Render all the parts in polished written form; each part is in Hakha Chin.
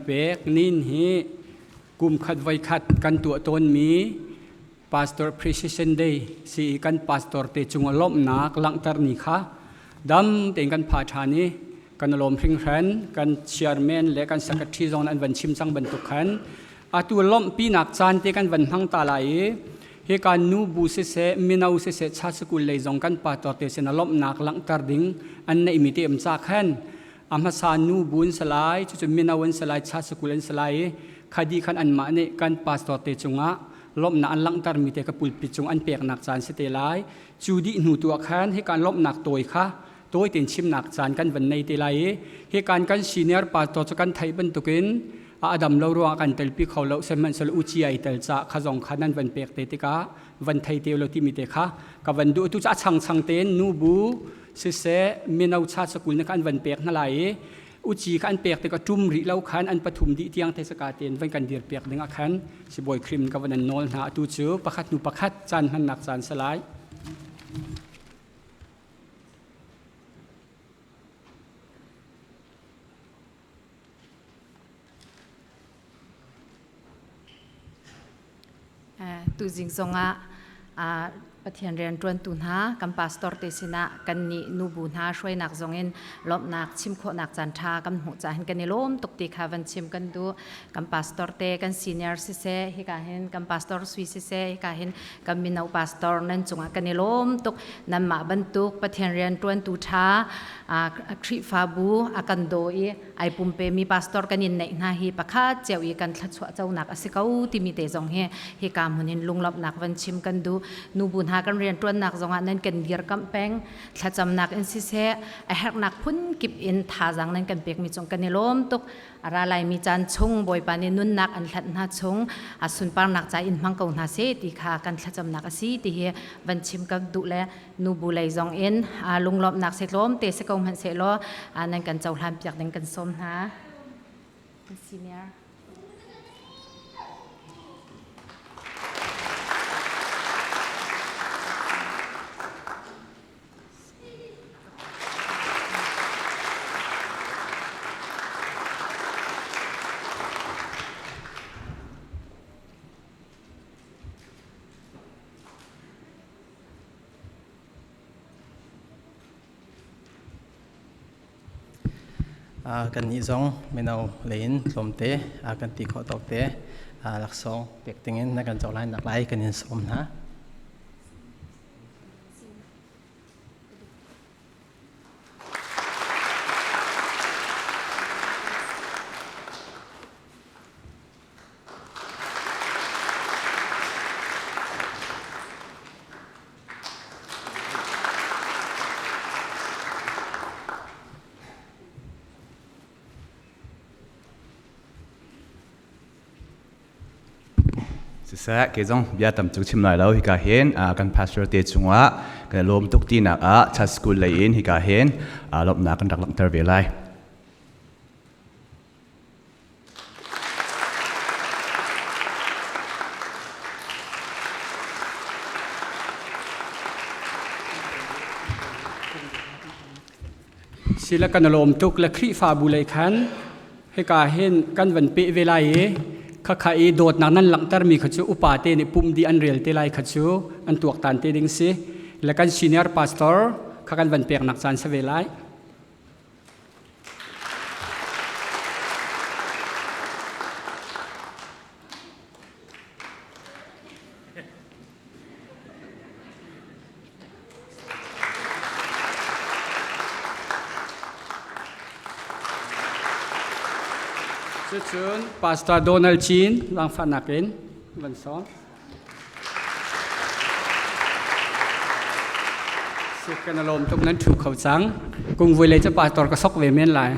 pek. Nin hi kum khat voi khat kan tuah tawnmi Pastor Appreciation Day si i kan pastor te cung ah lawmhnak langhter ni kha dam tein kan pha ṭhan i kan lawm hringhran. Kan chairman le kan secretary zong an van chim cang bantuk khan atu lawmhpinak caan te kan van hmang ta lai i hika nu bu siseh mino siseh cha sikul lei zong kan pastor te sin ah lawmhnak langhter ding an neihmi te um ca khan a hmasa nu bu an si lai, cucu mino an si lai, cha sikul an si lai i khadi khan anmah nih kan pastor te cungah lawmhnak an langhtermi te ka pulpit cung an peknak caan si te lai. Cu dih hnu tu ah khan hika lawmhnak tawi kha tawi tein chimnak caan kan van nei te lai i hikan kan senior pastor cu kan theih bantukin a adam lo ruangah kan telpi kho lo, sihmanhsehlaw uci ai tel ca kha zong kha nan van pek te tikah van thei te lo timi te kha ka van duh. Tu cu a changchang tein nu bu siseh mino cha sakul ne kha an van pek hna lai i uci kha an pek tikah ṭum rih lo khan an pathum dih tiang te saka tein van kan dir piak ding ah khan sibawi Krim ka van an nawl hna. Atu cu pakhat hnu pakhat caan hmannak caan si lai. Tuzing zongah Pathian rianṭuantu hna kan pastor te sinah kan nih nubu hna hruainak zongin lawmhnak chim khawhnak caan ṭha kan hmuh caah hin kan i lawm tuk ti kha van chim kan duh. Kan pastor te kan senior siseh, hika hin kan pastor Sui siseh, hika hin kan mino pastor nan cungah kan i lawm tuk. Nanmah bantuk Pathian rianṭuantu ṭha Khrihfabu a kan daw i ai pumpemi pastor kan in neih hna hi pakhat cio i kan thluachuah conak a si ko timi te zong hi hika hmun in lunglawmhnak van chim kan duh. Nubu hna kan rianṭuannak zongah nan kan dirkamh peng, thlacamnak in siseh a herhnak phun kip in thazaang nan kan pekmi cung kan i lawm tuk. A ra laimi caan chung Bawipa nih nunnak an hlanh hna chung a sunparnak ca in hmang ko hna seh ti kha kan thlacamnak a si ti hi van chim ka duh le nubu lei zong in lunglawmhnak se tlawmte si ko hmanh sehlaw nan kan cohlan piak ding kan sawm hna. Senior. Kannih zong mino lei in tlawmte kan ti khawh tawk te laksawng pek dingin na kan cohlan nak lai kan in sawm hna. Siseh, kei zong bia tam cu chim lai lo. Hika hin kan pastor te cungah kan lawm tuk tinak ah Church School lei in hika hin lawmhnak kan rak langhter ve lai. Sila kan lawm tuk le Khrihfabu lei khan hika hin kan van peh ve lai i khakha i dawtnak nan langhtermi kha cu upa te nih pum di an rel te lai kha cu an tuaktan te ding si le kan senior pastor kha kan van peknak caan si ve lai. Cucun Pastor Donald Chin langfahnak in van sawm. Kan lawm tuk nan thu kho cang. Kungvui lei cu pastor ka sok ve men lai.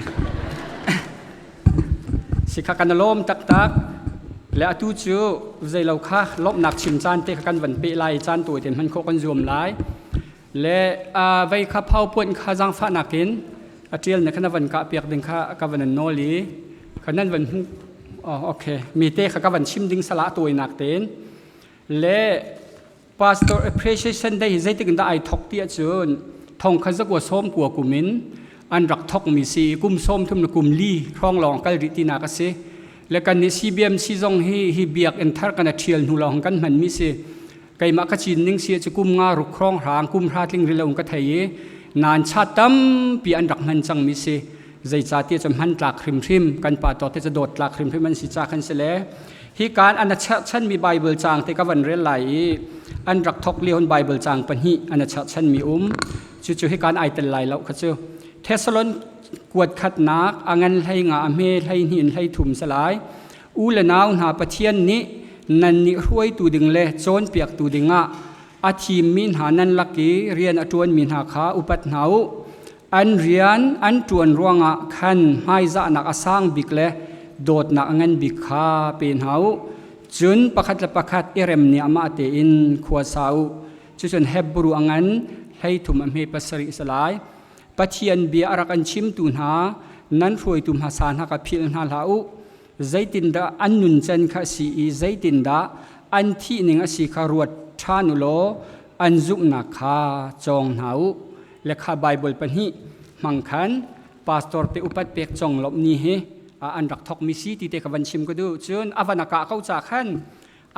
Sikha kan lawm taktak. Le atu cu zeilo kha lawmhnak chim caan te kha kan van pe lai, caan tawi te hman khawh kan zuam lai. Le vei kha phau puan kha zaangfahnak in a ṭial na kha van kah piak ding kha ka van nawl i kha nan van hmuh. Oh, okay, mi te kha ka van chim ding sala tawinak tein. Le pastor appreciation day hi zeitik in dah ai thok ti ahcun thong kha zakua sawm kua kum in an rak thok mi si, kum 30 le kum li hrawng lawng kal rih tinak a si. Le kan nih CBMC zong hi hi biakinn thar kan a ṭhial hnu lawng kan hmanmi si. Keimah ka cin ning si cu kum nga ruk hrawng hrang kum hra tling rilo ka thei i nan cha tampi an rak hman cangmi si. Zeicahtiah cu hman tlak hrimhrim kan pa to te cu dawt tlak hrimhrim an si ca khan si le hi kan an a cherhchanmi Bible caang te ka van rel lai i an rak thok lio Bible caang pahnih an a cherhchanmi um. Cucu hi kan ai tel lai lo kha cu. Thessalon kuat khatnak a ngan hlei nga a hme hlei hnih in hlei thum salai. U le nau hna Pathian nih nan nih hruaitu ding le cawnpiaktu dingah a thimmi hna nan lak i rian a ṭuanmi hna kha upat hna u. An rian an ṭuan ruangah khan hmaizahnak a sang bik le dawtnak a ngan bik kha pe hna u. Cun pakhat le pakhat i rem nih amah tein khua sa u. Cucun Hebru a ngan 13 a hme pasarih salai. Pathian bia a rak an chimtu hna nan hruaitu hmasa hna kha philh hna hlah u. Zeitindah an nuncan kha a si i zeitindah an thih ning a si kha ruat ṭhan u law an zumhnak kha cawng hna u. Le kha Baibal pahnih hmang khan pastor te upat pek cong lawmh ni hi an rak thokmi si ti te ka van chim ka duh. Cun a van a kah ko ca khan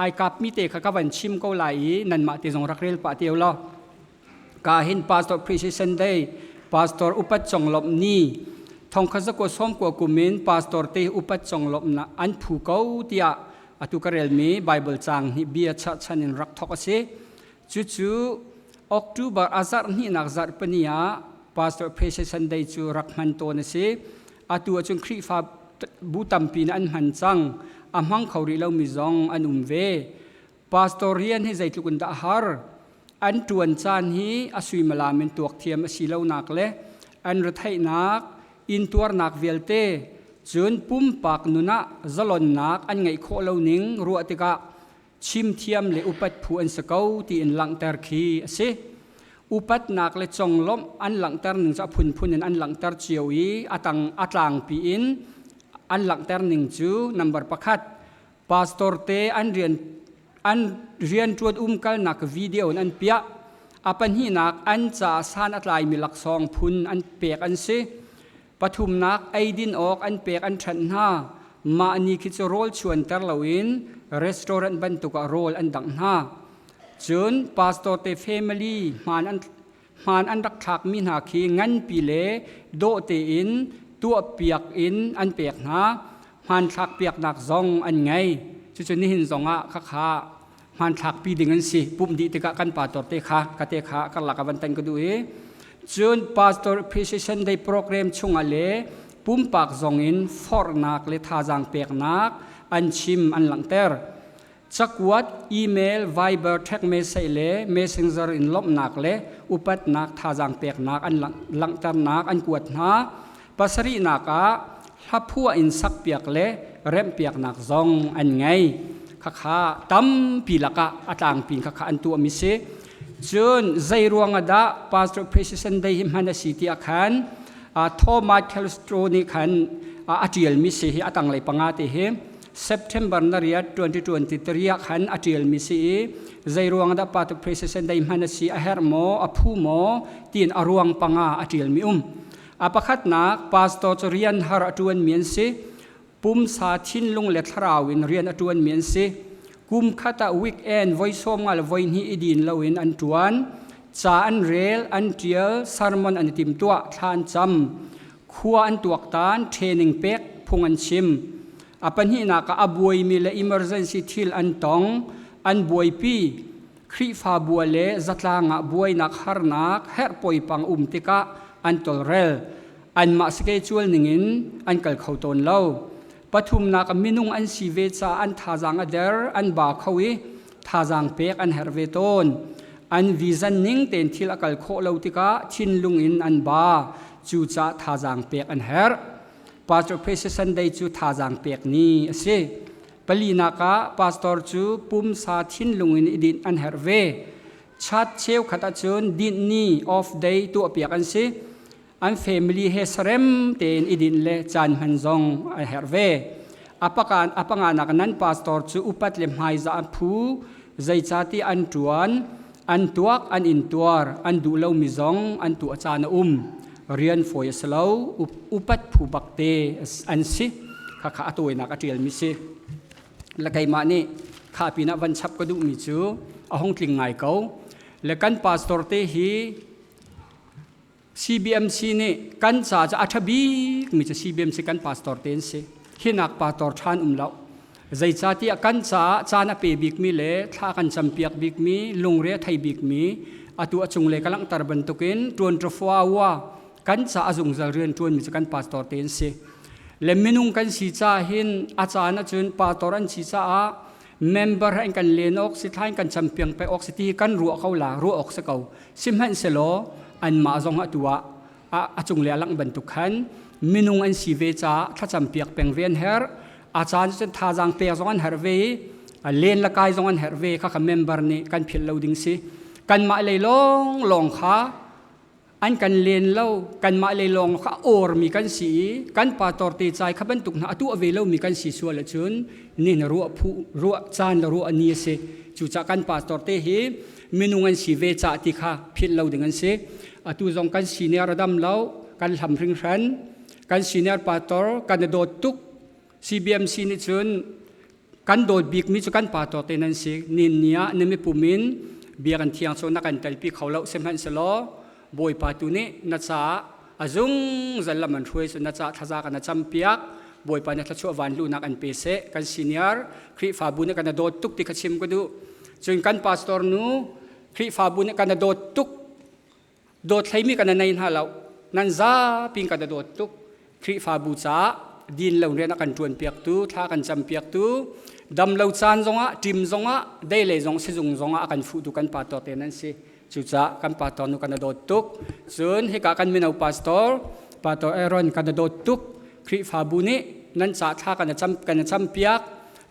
ai kapmi te kha ka van chim ko lai i nanmah te zong rak rel pah te law. Ka hin Pastor Appreciation Day, Pastor upat conglawmh ni, thongkhat zakua sawmkua kum in pastor te upat conglawmhnak an phu ko tiah atu ka relmi Bible caang nih bia cherhchan in rak thok a si. Cucu October a zarh hnihnak zarh pani ah Pastor Appreciation Day cu rak hman tawn a si. Atu ahcun Khrihfa bu tampi nih an hman cang. A hmang kho rih lomi zong an um ve. Pastor rian hi zeitluk in dah a har? An ṭuan caan hi a suimilam in tuak thiam a si lonak le an retheihnak, intuarnak vialte, cun pumpak nun ah zalonnak an ngeih khawh lo ning ruah tikah chimthiam le upat phu an si ko tiin langhter khi a si. Upatnak le conglawmh an langhter ning cu a phunphun in an langhter cio i a tang a tlangpi in an langhter ning cu number pakhat Pastor te an rian an rianṭuan umkalnak video in an piah. A pahnihnak an caah san a tlaimi laksawng phun an pek an si. Pathumnak eidin awk an pek an ṭhanh hna. Mah ni khi cu rawl chuanter loin restaurant bantuk ah rawl an dangh hna. Cun pastor te family hmaan an hmaan an rak thlakmi hna khi nganpi le dawh tein tuahpiak in an pek hna. Hmanthlak piaknak zong an ngei. Cucu nihin zongah khakha hmanthlak pi ding an si. Pumh dih tikah kan pastor te kha ka te kha karlak ah van tan ka duh i cun pastor appreciation day program chungah le pumpak zong in forhnak le thazaang peknak an chim an langhter. Cakuat, email, Viber, text message le Messenger in lawmhnak le upatnak thazaang peknak an langhternak an kuat hna. Pasarihnak ah hlaphuah in sakpiak le remhpiaknak zong an ngei. Khakha tampi lakah a tlangpi khakha an tuahmi si. Cun zei ruang ah dah Pastor Precision Day hi hman a si tiah khan Thomas Calistro nih khan a ṭialmi si hi a tanglei panga te hi September na riat 2023 ah khan a ṭialmi si i zeiruang dah pa tu president dei hman a si a herh maw a phu maw tiin a ruang panga a ṭialmi um. A pakhatnak pastor cu rian har a ṭuanmi an si. Pumsa thinlung le thlarau in rian a ṭuanmi an si. Kum khat ah weekend voi sawm nga le voi hnih i din loin an ṭuan. Ca an rel, an ṭial, sermon an i timtuah, thla an cam. Khua an tuaktan, training pek, phung an chim. A pahnihnak ah a buaimi le emergency thil an tong, an buaipi. Khrihfabu le zatlang ah buainak harnak herh poipang um tikah an tolrel. Anmah schedule ningin an kal kho tawn lo. Pathumnak ah minung an si ve caah an thazaang a der, an ba kho i thazaang pek an herh ve tawn. An vision ning tein thil a kal khawh lo tikah thinlung in an ba. Cucaah thazaang pek an herh. Pastor Precious Sunday cu thazaang pek ni a si. Palinak ah pastor cu pumsa thinlung in i dinh an herh ve. Chat cheukhat ahcun dinh ni off day tuahpiak an si. An family he sarem tein i dinh le caan hman zong an herh ve. A panganak nan pastor cu upat le hmaizah an phu, zeicati an ṭuan, an tuak, an intuar, an duh lomi zong an tuah caan a um. Rian fawi a si lo, upat phu bakte an si. Khakha a tawinak a ṭialmi si. Le keimah nih kha pinah van chap ka duhmi cu a hung tling ngai ko. Le kan pastor te hi CBMC nih kan ca cu a ṭha bikmi cu CBMC kan pastor te an si. Hinak pastor ṭhan um lo. Zeicahtiah kan caah caan a pe bikmi le thla kan campiak bikmi, lungre a thei bikmi, atu a cunglei ka langhter bantukin ṭuan ṭafua ua kan ca a zungzal rian ṭuanmi cu kan pastor te an si. Le minung kan si caah hin a caan ahcun pastor an si caah member an kan len awk si thla in kan campiang pe awk si ti kan ruah ko la ruah awk si ko. Sihmanhsehlaw anmah zong atu ah a cunglei a langh bantuk khan minung an si ve caah thlacam piak peng ve an herh. A caan cun thazaang pek zong an herh ve i len le kai zong an herh ve kha kha member nih kan philh lo ding si. Kanmah lei lawng lawng kha an kan len lo, kanmah lei lawng kha awrmi kan si i kan pastor te cai kha bantuk hna a tuah ve lomi kan si sual ahcun nihin ruah phu ruah caan le ruah ni a si. Cucaah kan pastor te hi minung an si ve cah ti kha philh lo ding an si. Atu zong kan senior a dam lo, kan hlam hringhran. Kan senior pastor kan i dawt tuk. CBMC nih cun kan dawt bikmi cu kan pastor te nan si. Nin ni ah na mipum in biakinn thiang cu na kan telpi kho lo, sihmanhsehlaw Bawipa tu nih na caah a zungzal lam an hruai cu na caah thlaza kan campiak. Bawipa nih thluachuah van luhnak an pe seh. Kan senior Khrihfabu nih kan dawt tuk ti kha chim ka duh. Cun kan pastor nu Khrihfabu nih kan dawt tuk. Dawt hleimi kan nei hna lo. Nan zapi in kan dawt tuk. Khrihfabu caah din lo rian a kan ṭuan piaktu, thla kan cam piaktu, dam lo caan zongah, ṭim zongah, deilei zong sizung zongah a kan fuhtu kan pastor te nan si. Cucaah kan pastor nu kan dawt tuk. Cun hika kan mino pastor, Pastor Aaron kan dawt tuk. Khrihfabu nih nan ca thla kan cam kan cam piak.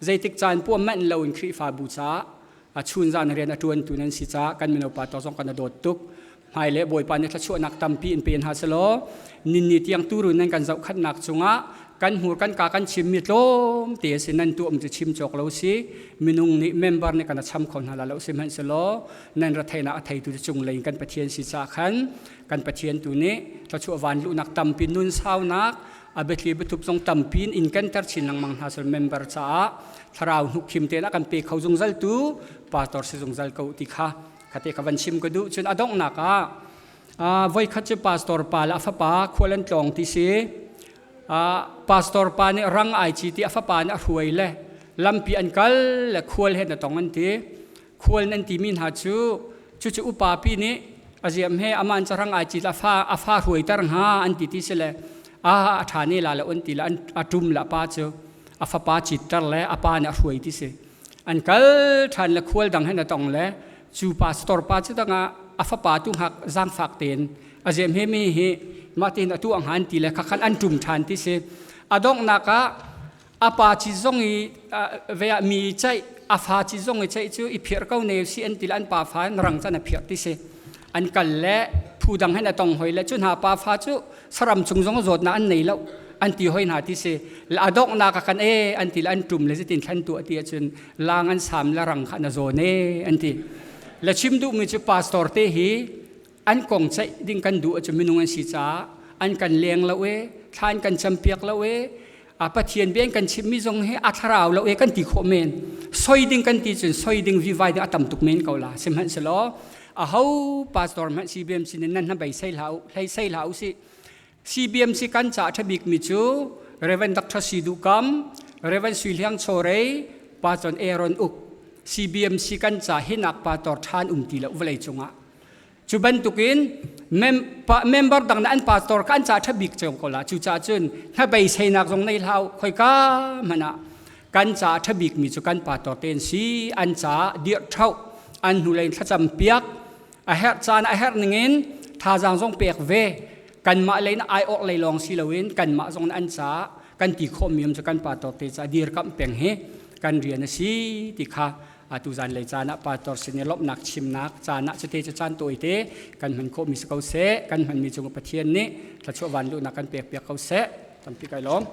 Zeitik caan puah manh lo in Khrihfabu caah a chunzan rian a ṭuantu nan si caah kan mino pastor zong kan dawt tuk. Hmai le Bawipa nih thluachuahnak tampi in pe hna selaw ninni tiang turun nan kan zohkhanhnak cungah kan hmur kan ka kan chimmi tlawmte a si, nan tuah cu chim cawk lo si, minung nih member nih kan cham kho hna la lo. Sihmanhsehlaw nan ra theihnak a theitu cu cunglei in kan Pathian si caah khan kan Pathian tu nih thluachuah van luhnak tampi, nun saunak, a biathli biathup zong tampi in kan ter chin lengmang hna sel. Member caah thlarau hnuk khim tein a kan pe kho zungzal tu pastor si zungzal ko ti kha khate ka van chim ka duh. Cun a donghnak ah, voikhat cu pastor pa le a fapa khual an tlawng ti si. Pastor pa nih rang ai ci ti, a fapa nih a hruai le lampi an kal le khual he na tong an ti. Khual nan timi hna cu cucu upa pi nih a ziam he aman ca rang ai ci a fa a fa hruaiter hnga an ti ti si le a a ṭha ne la le on ti le a ṭum le a pa cu a fapa citter le a pa nih a hruai ti si. An kal ṭhan le khual dang he na tong le cu pastor pa cu dangah a fapa tu hngak zaangfak tein a zem he mi hi mah tin atu ang han ti le khakhan an ṭum ṭhan ti si. A donghnak ah a pa ci zong i ve ah mi ceih, a fa ci zong i ceih cu i phirh ko ne si an ti le an pa fa rang can a phirh ti si. An kal le phu dang hen a tong hoi le cu hna pa fa cu saram chung zong zawtnak an nei lo an ti hoi hna ti si. A donghnak ah kan e an ti le an ṭum le zitin thlan tu ti ahcun lang an sam le rang kha na zawn e an ti le. Chim duhmi cu pastor te hi an kong ceih ding kan duh ahcun minung an si caah an kan leng lo e, thla an kan campiak lo e, a Pathian bia kan chimmi zong hi a thlarau lo e kan ti khawh men. Soi ding kan ti cun soi ding vivai ding a tam tuk men ko la. Sihmanhsehlaw aho pastor hmanh CBMC nih nan hnabei sei hlah u, hlei sei hlah u si. CBMC kan ca ṭha bikmi cu Reverend Dr. Si Duh Kam, Reverend Sui Hliang Chawrei, Pastor Aaron Uk. CBMC kan ca hinak pastor ṭhan um ti lo vawlei cungah. Cu bantukin member dang na an pastor ka an ca ṭha bik cio ko la. Cucaah cun hnabei seinak zong nei hlah u, khoika hmanh ah kan ca ṭha bikmi cu kan pastor te an si. An ca dirh ṭhoh, an hnulei thlacam piak a herh caan, a herh ningin thazaang zong pek ve. Kanmah lei na ai awk lei lawng si loin kanmah zong an ca kan ti khawhmi um cu kan pastor te ca dirkamh peng hi kan rian a si ti kha atu zan lei caan ah pastor sin i lawmhnak chimnak caan ah cute cu caan tawite kan hman khawhmi si ko seh. Kan hmanmi cung Pathian nih thluachuah van luhnak kan pek piak ko seh. Tampi kai lawm.